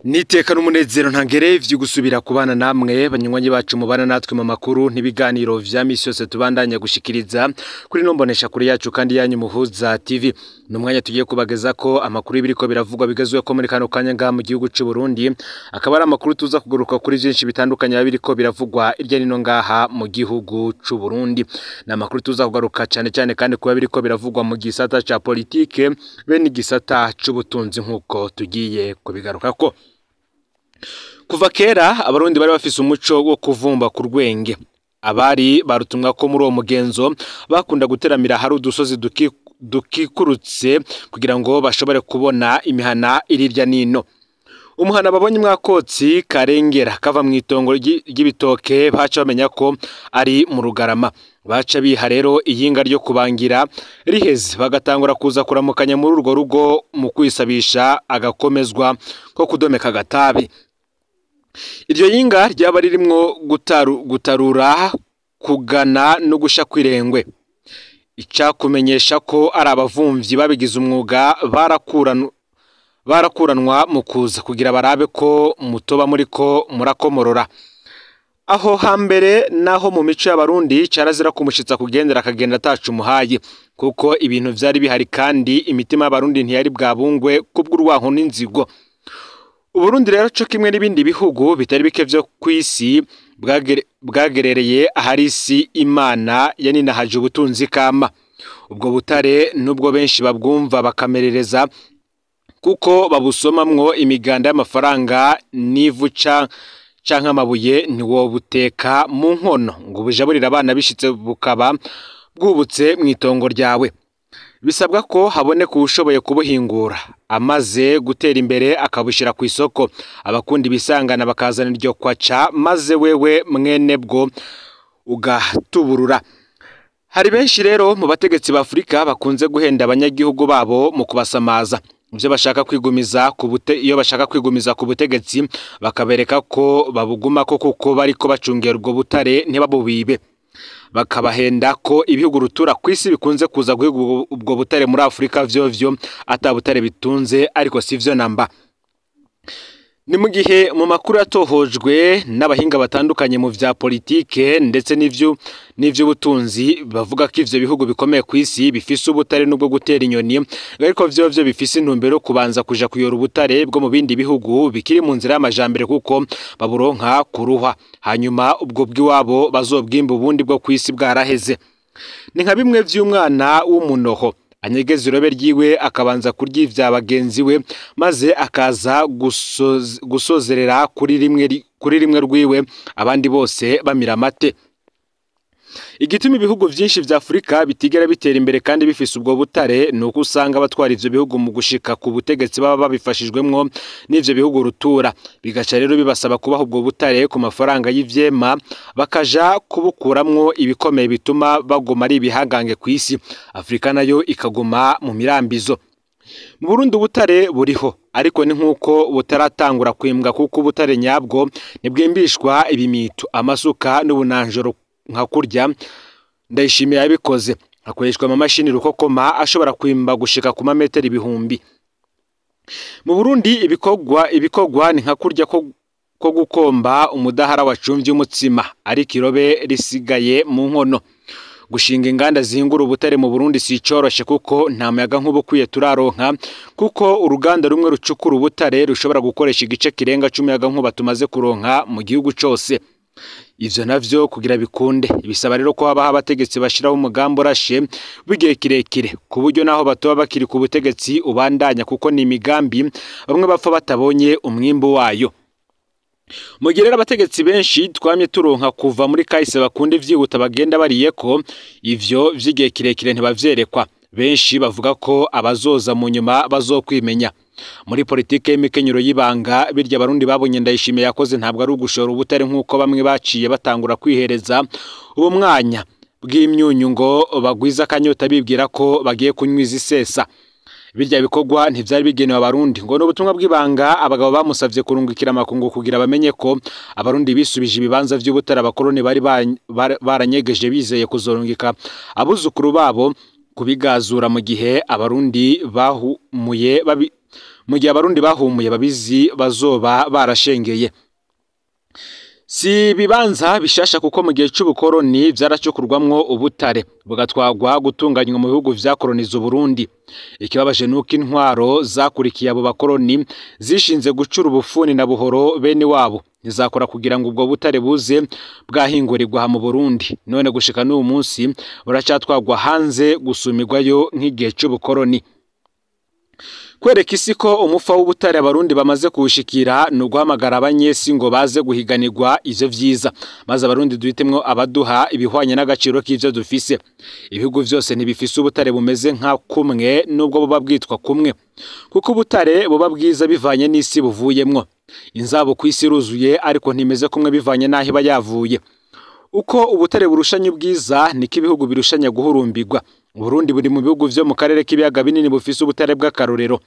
Niteka n'umunezero ntangere vyo gusubira kubana namwe banywanyi bacu mubana natwe mu makuru n'ibiganiro vya misi yose tubandanya gushikiriza kuri nombonesha kuri yacu kandi yanyu Muhuza TV. Numwanya tugiye kubageza ko amakuru ibiriko biravugwa bigezwe ko muri kano kanya ngaha mu gihugu c'u Burundi, akaba ari amakuru tuza kugaruka kuri byinshi bitandukanye biriko biravugwa irya nino ngaha mu gihugu c'u Burundi. Ni amakuru tuza kugaruka cyane cyane kandi kuba biriko biravugwa mu gisata ca politike be n'igisata c'ubutunzi nkuko tugiye kubigarukako. Kuva kera abarundi bari bafise umuco wo kuvumba ku rwenge. Abari barutumwa ko muri uwo mugenzo bakunda guteramira hari udusozi dukikurutse kugira ngo bashobore kubona imihana irirya nino. Umuhana babonye mwakotsi karengera kava mu itongo ry'ibitoke baca bamenya ko ari mu Rugarama. Baca biha rero iyinga ryo kubangira riheze bagatangura kuza kuramukanya muri urwo rugo mu kwisabisha agakomezwa ko kudomeka agatabi. Iryo yinga ryaba ririmwo gutarura kugana no gusha kwirengwe. Icakumenyesha ko ari abavumvyi babigize umwuga barakuranwa mu kuza kugira barabe ko mutoba muriko murakomorora. Aho hambere naho mu mico y'abarundi carazira kumushitsa kugendera akagenda atacu umuhaye, kuko ibintu vyari bihari kandi imitima y'abarundi ntiyari bwabungwe kubw'urwanko n'inzigo. Uburundi rero co kimwe n'ibindi bihugu bitari bike vyo kw'isi bwagerereye ahari isi Imana yaninahaje ubutunzi kama. Ubwo butare nubwo benshi babwumva bakamerereza kuko babusomamwo imiganda y'amafaranga n'ivu canke amabuye, ntiwobuteka mu nkono ngo bujaburire abana bishitse bukaba bwubutse mw'itongo ryawe. Bisabwa ko haboneka uwushoboye kubuhingura amaze gutera imbere akabushira ku isoko, abakunda ibisangana bakazana iryo kwaca maze wewe mwene bwo ugatuburura. Hari benshi rero mu bategetsi ba Afrika bakunze guhenda abanyagihugu babo mu kubasamaza. Ivyo bashaka kwigumiza ku iyo bashaka kwigumiza ku butegetsi bakabereka ko babuguma ko kuko bariko bacungera ubwo butare ntibabubibe. Bakabahenda ko ibihugu rutura kw'isi bikunze kuza guhiga ubwo butare muri Afrika vyovyo ata butare bitunze, ariko sivyo namba. Ni mu gihe mu makuru yatohojwe n'abahinga batandukanye mu vya politike ndetse n'ivy'ubutunzi bavuga ko ivyo bihugu bikomeye kw'isi bifise ubutare n'ubwo gutera inyoni, ariko vyovyo bifise intumbero yo kubanza kuja kuyora ubutare bwo mu bindi bihugu bikiri mu nzira y'amajambere kuko baburonka kuruhwa, hanyuma ubwo bw'iwabo bazobwimba ubundi bwo kw'isi bwaraheze. Ni nka bimwe vy'umwana w'umunoho anyegeza irobe ryiwe akabanza kurya ivya bagenzi we maze akaza gusozerera kuri rimwe rwiwe abandi bose bamira amate. Igituma ibihugu vyinshi vya Afrika bitigera bitera imbere kandi bifise ubwo butare nuko usanga abatwara ivyo bihugu mu gushika ku butegetsi baba babifashijwemwo n'ivyo bihugu rutura, bigaca rero bibasaba kubaha ubwo butare ku mafaranga y'ivyema bakaja kubukuramwo ibikomeye bituma baguma ari ibihangange kw'isi, Afrika nayo ikaguma mu mirambizo. Mu Burundi ubutare buriho ariko ni nkuko butaratangura kwimbwa kuko ubutare nyabwo ntibwimbishwa ibimito, amasuka n'ubunanjoro nka kurya Ndayishimiye yabikoze. Hakoreshwa amamashini rukokoma ashobora kwimba gushika ku mametero 1000. Mu Burundi ibikorwa ni nka kurya ko gukomba umudahara wacumvye umutsima ariko irobe risigaye mu nkono. Gushinga inganda zihingura ubutare mu Burundi si icoroshe kuko nta muyaga nkuba ukwiye turaronka, kuko uruganda rumwe rucukura ubutare rushobora gukoresha igice kirenga c'umuyaga nkuba tumaze kuronka mu gihugu cose. Ivyo navyo kugira bikunde bisaba rero ko habaho abategetsi bashiraho umugambi urashe w'igihe kirekire ku buryo naho batoba bakiri ku butegetsi ubandanya, kuko ni imigambi bamwe bapfa batabonye umwimbu wayo. Mu gihe rero abategetsi benshi twamye turonka kuva muri kahise bakunda ivyihuta bagenda bariyeko, ivyo vy'igihe kirekire ntibavyerekwa. Benshi bavuga ko abazoza mu nyuma bazokwimenya. Muri politike y'imikenyero y'ibanga birya abarundi babonye Ndayishimiye yakoze ntabwo ari ugushora ubutare nkuko bamwe baciye batangura kwihereza uwo mwanya bw'imyunyu ngo bagwiza akanyota bibwira ko bagiye kunywa izisesa. Birya bikorwa ntivyari bigenewe abarundi, ngo n'ubutumwa bw'ibanga abagabo bamusavye kurungikira amakungu kugira bamenye ko abarundi bisubije ibibanza vy'ubutare abakoloni bari baranyegeje bizeye kuzorungika abuzukuru babo kubigazura mu gihe abarundi bahumuye Mu gihe abarundi bahumuye babizi bazoba barashengeye. Si ibibanza bishasha kuko mu gihe c'ubukoroni vyaracukurwamwo ubutare bugatwagwa gutunganywa mu bihugu vyakoroniza Uburundi. Ikibabaje nuko intwaro zakurikiye abo bakoroni zishinze gucura ubufuni na buhoro bene wabo, ntizakora kugira ngo ubwo butare buze bwahingurirwa aha mu Burundi. None gushika n'uyu munsi buracatwagwa hanze gusumirwayo nk'igihe c'ubukoroni. Kwereka isi ko umufa w'ubutare abarundi bamaze kuwushikira ni uguhamagara abanyesi ngo baze guhiganirwa ivyo vyiza, maze abarundi duhitemwo abaduha ibihwanye n'agaciro k'ivyo dufise. Ibihugu vyose ntibifise ubutare bumeze nka kumwe nubwo buba bwitwa kumwe, kuko ubutare buba bwiza bivanye n'isi buvuyemwo. Inzabo kw'isi iruzuye ariko ntimeze kumwe bivanye n'aho iba yavuye. Uko ubutare burushanya ubwiza niko ibihugu birushanya guhurumbirwa. Uburundi buri mu bihugu vyo mu karere k'ibiyaga binini bufise ubutare bw'akarorero.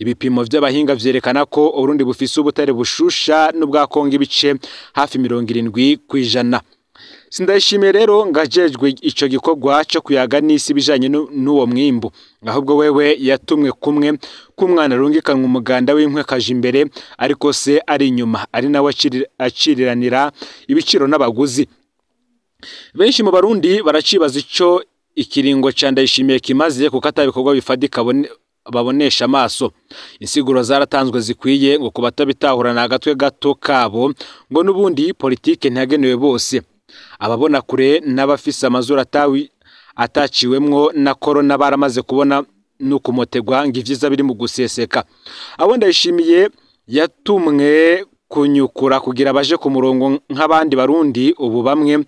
Ibipimo vy'abahinga vyerekana ko Uburundi bufise ubutare bushusha n'ubwa Kongo ibice hafi 70%. Sindayishimiye rero ngajejwe ico gikorwa co kuyaga n'isi bijanye n'uwo mwimbu, ahubwo wewe yatumwe kumwe k'umwana arungikanwa umuganda w'inkwe kaje imbere ariko se ari inyuma, ari nawe aciriranira ibiciro n'abaguzi. Benshi mu barundi baracibaza ico ikiringo ca Ndayishimiye kimaze kuko atabikorwa bifadika babonesha amaso. Insiguro zaratanzwe zikwiye ngo kubatabitahura na agatwe gato kabo, ngo n'ubundi politike ntiyagenewe bose. Ababona kure n'abafise amazuru ataciwemwo na corona baramaze kubona n'ukumotegwa ngo ivyiza biri mu guseseka. Abo Ndayishimiye yatumwe kunyukura kugira baje ku murongo nk'abandi barundi, ubu bamwe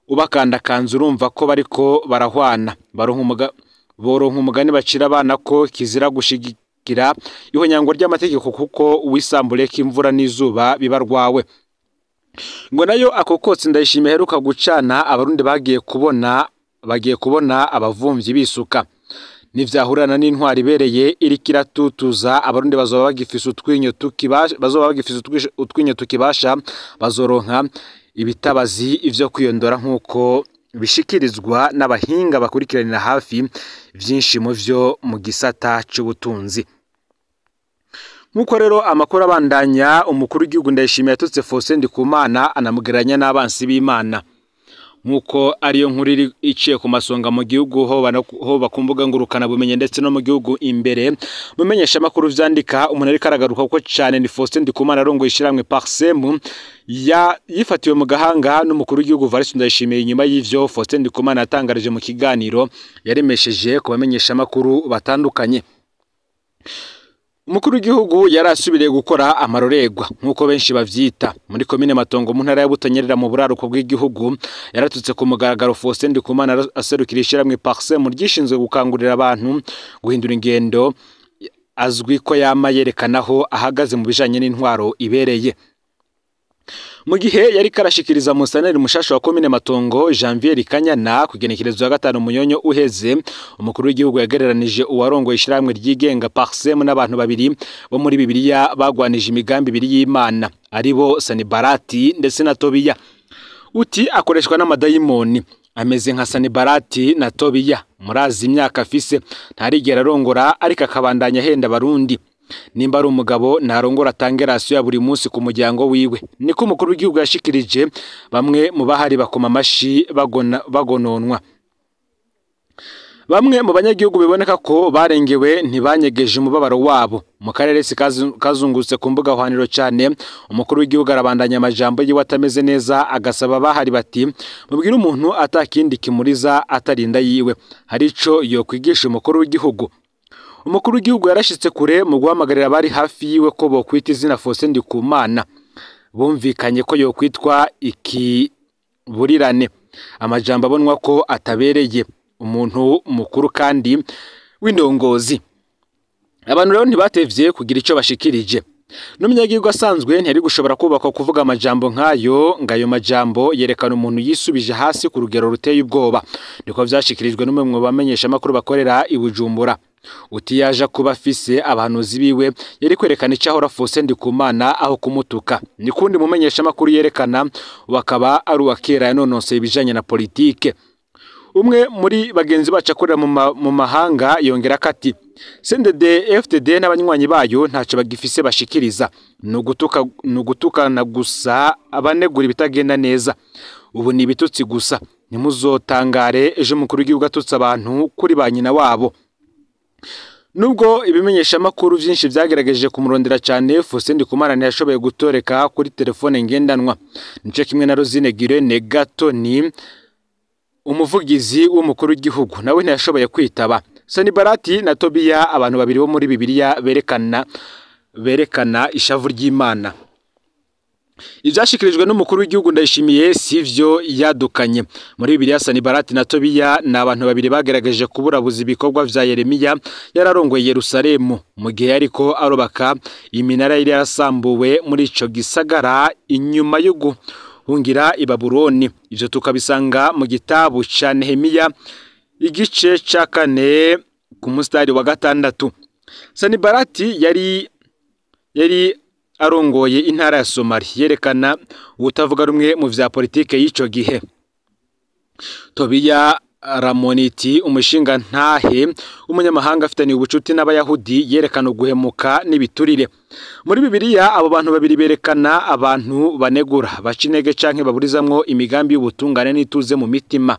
ubakandakanza urumva ko bariko barahwana, boronka umugani bacira abana ko kizira gushigikira ihonyango ry'amategeko kuko uwisambure k'imvura n'izuba biba rwawe. Ngo nayo ako kotsi Ndayishimiye aheruka gucana abarundi bagiye kubona abavumvyi bisuka. Nivyahurana n'intwari ibereye iriko iratutuza abarundi bazoba bagifise utwinyo tukibasha, bazoba bagifise utwinyo tukibasha, bazoronka ibitabazi ivyo kwiyondora nk'uko bishikirizwa n'abahinga bakurikiranira hafi vyinshi mu vyo mu gisata c'ubutunzi. Nk'uko rero amakuru abandanya, umukuru w'igihugu Ndayishimiye yatutse Faustin Ndikumana anamugereranya n'abansi b'Imana. Nk'uko ariyo nkuru iri iciye ku masonga mu gihugu, hoba ku mbuga ngurukana bumenyi ndetse no mu gihugu imbere, mumenyesha amakuru vyandika umuntu ariko aragaruka ko cane ni Faustin Ndikumana arongoye ishirahamwe Parsem yifatiwe mu gahanga n'umukuru w'igihugu Evariste Ndayishimiye. Inyuma y'ivyo Faustin Ndikumana yatangarije mu kiganiro yaremesheje ku bamenyesha amakuru batandukanye. Umukuru w'igihugu yarasubiriye gukora amarorerwa nk'uko benshi bavyita muri komine Matongo mu ntara ya Butanyerera mu buraruko bw'igihugu. Yaratutse ku mugaragaro Faustin Ndikumana aserukira ishirahamwe Parsem ryishinzwe gukangurira abantu guhindura ingendo, azwi ko yama yerekanaho ahagaze mu bijanye n'intwaro ibereye. Mu gihe yari karashikiriza musaneri mushasha wa komine Matongo Janvier Kanyana kugenekerezo ya 5 Munyonyo uheze, umukuru w'igihugu yagereranije uwarongoye ishirahamwe ryigenga Parsem n'abantu babiri bo muri Bibiliya bagwanije imigambi ibiri y'Imana, aribo Sanibarati ndetse na Tobiya. Uti akoreshwa n'amadayimoni ameze nka Sanibarati na Tobiya, murazi imyaka afise, ntarigera arongora ariko akabandanya ahenda abarundi. Nimba ari umugabo ntarongora atange rasiyo ya buri munsi ku muryango wiwe, niko umukuru w'igihugu yashikirije. Bamwe mu bahari bakoma amashi bagononwa. Bamwe mu banyagihugu biboneka ko barengewe ntibanyegeje umubabaro wabo. Mu karere kazungutse ku mbuga hwaniro cyane, umukuru w'igihugu arabandanya amajambo yiwe atameze neza, agasaba abahari bati mubwire umuntu atakindi kimuriza atarinda yiwe, hari ico yokwigisha umukuru w'igihugu. Umukuru w'igihugu yarashitse kure mu guhamagarira abari hafi yiwe ko bokwita izina Faustin Ndikumana, bumvikanye ko yokwitwa ikiburirane, amajambo abonwa ko atabereye umuntu mukuru kandi w'indongozi. Abantu rero ntibatevye kugira ico bashikirije. N'umunyagihugu asanzwe ntiyari gushobora kubakwa kuvuga amajambo nkayo, ngayo majambo yerekana umuntu yisubije hasi ku rugero ruteye ubwoba. Niko vyashikirijwe n'umwe mu bamenyesha makuru bakorera i Bujumbura. Uti yaja kuba afise abahanuzi biwe yari kwerekana ico ahora Faustin Ndikumana aho kumutuka. Nikundi mumenyesha makuru yerekana wakaba ari uwa kera yanononseye ibijanye na politike. Umwe muri bagenzi bacu akorera mu mahanga yongera kati CNDD FDD n'abanywanyi bayo ntaco bagifise bashikiriza, nugutukana gusa, abanegura ibitagenda neza. Ubu ni ibitutsi gusa, ntimuzotangare ejo mukuru w'igihugu atutse abantu kuri ba nyina wabo. Nubwo ibimenyesha makuru vyinshi vyagerageje kumurondera cyane, Faustin Ndikumana ntiyashoboye gutoreka kuri telefone ngendanwa. Nico kimwe na Rosine Girene Gatoni, umuvugizi w'umukuru w'igihugu, nawe ntiyashoboye kwitaba. Sanibarati na Tobiya, abantu babiri bo muri Bibiliya berekana ishavu ry'Imana. Ivyashikirijwe n'umukuru w'igihugu Ndayishimiye sivyo yadukanye. Muri Bibiliya Sanibarati na Tobiya ni abantu babiri bagerageje kuburabuza ibikorwa vya Yeremiya yararongoye Yerusalemu mu gihe ariko arobaka iminara yari yarasambuwe muri ico gisagara inyuma yo guhungira i Babuloni. Ivyo tukabisanga mu gitabo ca Nehemiya igice ca 4 ku mustari wa 6. Sanibarati yari arongoye intara ya Somali, yerekana ubutavuga rumwe mu vya politike y'ico gihe. Tobiya Ramoniti, umushinga ntahe umunyamahanga afitaniye ubucuti n'abayahudi, yerekana uguhemuka n'ibiturire. Muri Bibiliya abo bantu babiri berekana abantu banegura, baca intege canke baburizamwo imigambi y'ubutungane n'ituze mu mitima.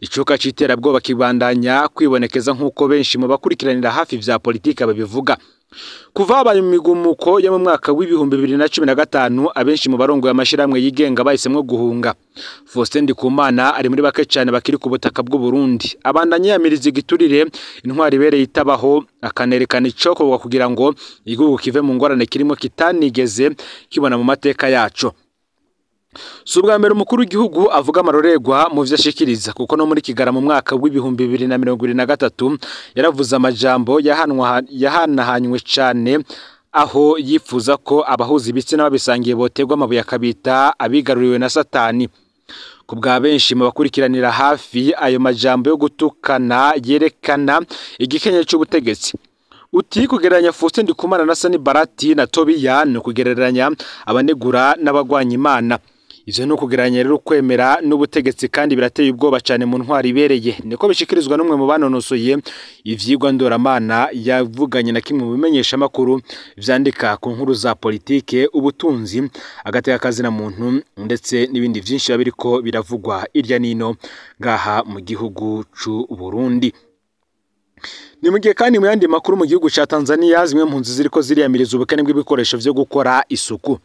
Icuka c'iterabwoba kibandanya kwibonekeza nk'uko benshi mu bakurikiranira hafi vya politike babivuga. Kuva habaye imigumuko yo mu mwaka w'2015, abenshi mu barongoye amashirahamwe yigenga bahisemwo guhunga. Faustin Ndikumana ari muri bake cyane bakiri ku butaka bw'u Burundi. Abandanya yamiriza igiturire, intwari ibereye itabaho, akanerekana icokorwa kugira ngo igihugu kive mu ngorane kirimo kitanigeze kibona mu mateka yaco. Si ubwa mbere umukuru w'igihugu avuga amarorerwa mu vyo ashikiriza, kuko no muri Kigara mu mwaka w'2023 yaravuze amajambo yahanahanywe cane, aho yifuza ko abahuza ibitsina babisangiye boterwa amabuye akabita abigaruriwe na Satani. Ku bwa benshi mu bakurikiranira hafi ayo majambo yo gutukana yerekana igikenye c'ubutegetsi. Uti kugereranya Faustin Ndikumana na Sanibarati na Tobiya ni ukugereranya abanegura n'abagwanya Imana. Ivyo ni ukugereranya rero kwemera n'ubutegetsi, kandi birateye ubwoba cyane mu ntwari ibereye. Niko bishikirizwa n'umwe mu banonosoye ivyigwa ndoramana yavuganye na kimwe mu bimenyesha makuru vyandika ku nkuru za politike, ubutunzi, agateka kazina muntu ndetse n'ibindi vyinshi biriko biravugwa irya nino ngaha mu gihugu c'u Burundi. Ni mugihe kandi mu yandi makuru mu gihugu ca Tanzania zimwe mu mpunzi ziriko ziriyamiriza ubukene bw'ibikoresho vyo gukora isuku.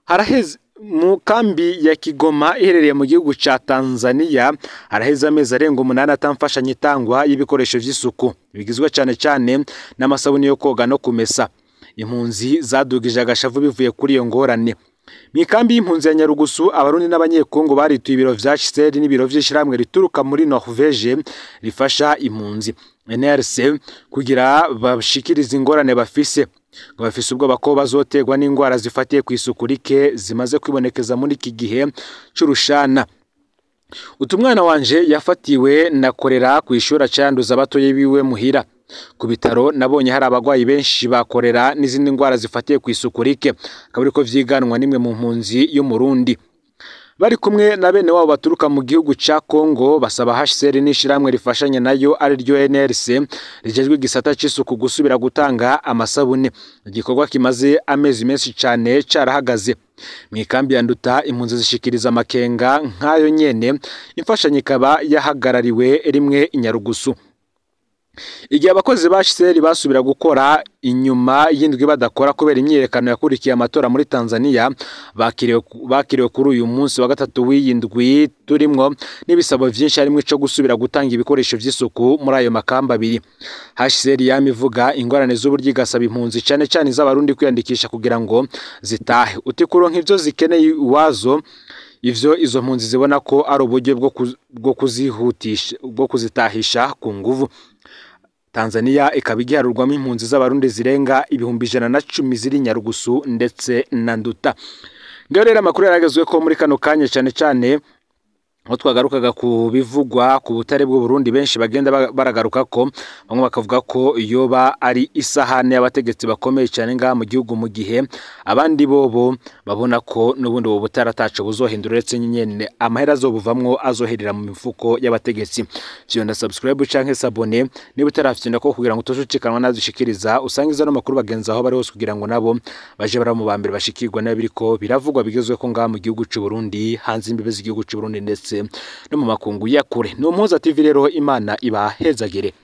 Haraheze mu kambi ya Kigoma iherereye mu gihugu ca Tanzania haraheze amezi arenga 8 atamfashanyo itangwa y'ibikoresho vy'isuku bigizwe cane cane n'amasabuni yo koga no kumesa. Impunzi zadugije agashavu bivuye kuri iyo ngorane. Mu kambi y'impunzi ya Nyarugusu, abarundi n'abanyekongo barituye ibiro vya HCR n'ibiro vy'ishirahamwe rituruka muri Norvege rifasha impunzi NRC kugira bashikirize ingorane bafise. Ngo bafise ubwoba ko bazoterwa n'ingwara zifatiye ku isuku rike zimaze kwibonekeza muri iki gihe c'urushana. Utumwana wanje yafatiwe na korera ku ishuri acanduza abatoye biwe muhira. Ku bitaro nabonye hari abagwayi benshi bakorera n'izindi ngwara zifatiye ku isuku rike, akaba ariko vyiganwa nimwe mu mpunzi y'Umurundi. Bari kumwe na bene wabo baturuka mu gihugu ca Kongo basaba HCR n'ishirahamwe rifashanya nayo ari ryo NRC rijejwe igisata c'isuku gusubira gutanga amasabune. Igikorwa kimaze amezi menshi cane carahagaze. Mu ikambi ya Nduta impunzi zishikiriza amakenga nkayo nyene, imfashanyo ikaba yahagarariwe rimwe i Nyarugusu. Igihe abakozi ba HCR basubira gukora inyuma y'indwi badakora kubera imyiyerekano yakurikiye amatora muri Tanzania, bakiriwe kuri uyu munsi wa gatatu w'iyindwi turimwo n'ibisabo vyinshi harimwo ico gusubira gutanga ibikoresho vy'isuku muri ayo makamba abiri. HCR yamivuga ingorane z'uburyo igasaba impunzi cane cane iz'abarundi kwiyandikisha kugira ngo zitahe. Uti kuronka ivyo zikeneye iwazo, ivyo izo mpunzi zibona ko ari uburyo bwo kuzihutisha, bwo kuzitahisha ku nguvu. Tanzania ikaba igiharurwamo impunzi z'abarundi zirenga 110,000 ziri Nyarugusu ndetse na Nduta. Ngaho rero amakuru yaragezwe ko muri kano kanya cane cane Aho twagarukaga ku bivugwa ku butare bw'u Burundi, benshi bagenda baragaruka ko bamwe bakavuga ko yoba ari isahane y'abategetsi bakomeye cyane ngaha mu gihugu, mu gihe abandi bobo babona ko n'ubundi ubu butare ataco buzohindura, uretse nyene amahera azobuvamwo azoherera mu mifuko y'abategetsi. Fyonda subscribe canke s'abonner niba utarafyonda ko kugira ngo utojucikanwa nadushikiriza, usangiza no makuru bagenzi aho bari hose kugira ngo nabo baje bara mu bambere bashikirwa n'abiriko biravugwa bigezweho ngaha mu gihugu c'u Burundi, hanze imbibe z'igihugu c'u Burundi ndetse no mu makungu ya kure. Ni Umuhuza TV rero, Imana ibahezagire.